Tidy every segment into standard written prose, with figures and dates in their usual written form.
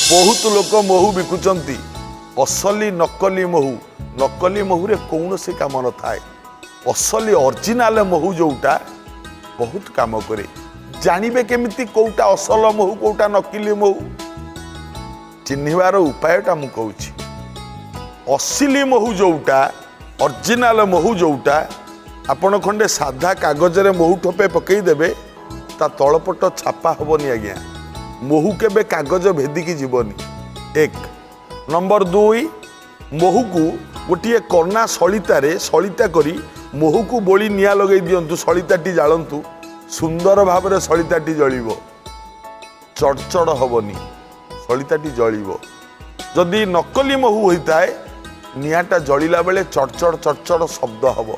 ବହୁତ ଲୋକ ମହୁ ବିକୁଛନ୍ତି, ଅସଲି ନକଲି ମହୁ। ନକଲି ମହୁରେ କୌଣସି କାମ ନଥାଏ। ଅସଲି ଅରିଜିନାଲ ମହୁ ଯେଉଁଟା ବହୁତ କାମ କରେ। ଜାଣିବେ କେମିତି କେଉଁଟା ଅସଲ ମହୁ, କେଉଁଟା ନକଲି ମହୁ? ଚିହ୍ନିବାର ଉପାୟଟା ମୁଁ କହୁଛି। ଅସିଲି ମହୁ ଯେଉଁଟା, ଅରିଜିନାଲ ମହୁ ଯେଉଁଟା, ଆପଣ ଖଣ୍ଡେ ସାଧା କାଗଜରେ ମହୁ ଠୋପେ ପକେଇଦେବେ, ତା ତଳପଟ ଛାପା ହେବନି ଆଜ୍ଞା। ମହୁ କେବେ କାଗଜ ଭେଦିକି ଯିବନି, ଏକ। ନମ୍ବର 2, ମହୁକୁ ଗୋଟିଏ କନା ସଳିତାରେ ସଳିତା କରି ମହୁକୁ ବୋଳି ନିଆଁ ଲଗେଇ ଦିଅନ୍ତୁ, ସଳିତାଟି ଜାଳନ୍ତୁ, ସୁନ୍ଦର ଭାବରେ ସଳିତାଟି ଜଳିବ, ଚଡ଼ଚଡ଼ ହେବନି, ସଳିତାଟି ଜଳିବ। ଯଦି ନକଲି ମହୁ ହୋଇଥାଏ, ନିଆଁଟା ଜଳିଲା ବେଳେ ଚଡ଼ଚଡ଼ ଚଡ଼ଚଡ଼ ଶବ୍ଦ ହେବ।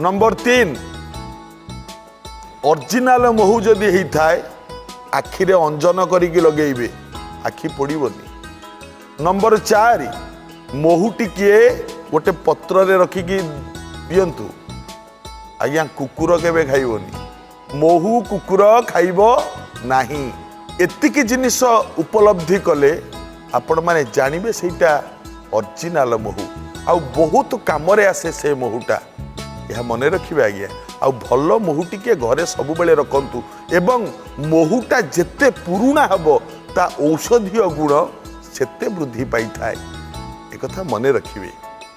ନମ୍ବର 3, ଅରିଜିନାଲ ମହୁ ଯଦି ହେଇଥାଏ, ଆଖିରେ ଅଞ୍ଜନ କରିକି ଲଗେଇବେ, ଆଖି ପୋଡ଼ିବନି। ନମ୍ବର 4, ମହୁ ଟିକିଏ ଗୋଟେ ପତ୍ରରେ ରଖିକି ଦିଅନ୍ତୁ ଆଜ୍ଞା, କୁକୁର କେବେ ଖାଇବନି। ମହୁ କୁକୁର ଖାଇବ ନାହିଁ। ଏତିକି ଜିନିଷ ଉପଲବ୍ଧି କଲେ ଆପଣମାନେ ଜାଣିବେ ସେଇଟା ଅରିଜିନାଲ ମହୁ, ଆଉ ବହୁତ କାମରେ ଆସେ ସେ ମହୁଟା। ଏହା ମନେ ରଖିବେ ଆଜ୍ଞା। ଆଉ ଭଲ ମହୁ ଟିକିଏ ଘରେ ସବୁବେଳେ ରଖନ୍ତୁ, ଏବଂ ମହୁଟା ଯେତେ ପୁରୁଣା ହେବ ତା ଔଷଧୀୟ ଗୁଣ ସେତେ ବୃଦ୍ଧି ପାଇଥାଏ, ଏକଥା ମନେ ରଖିବେ।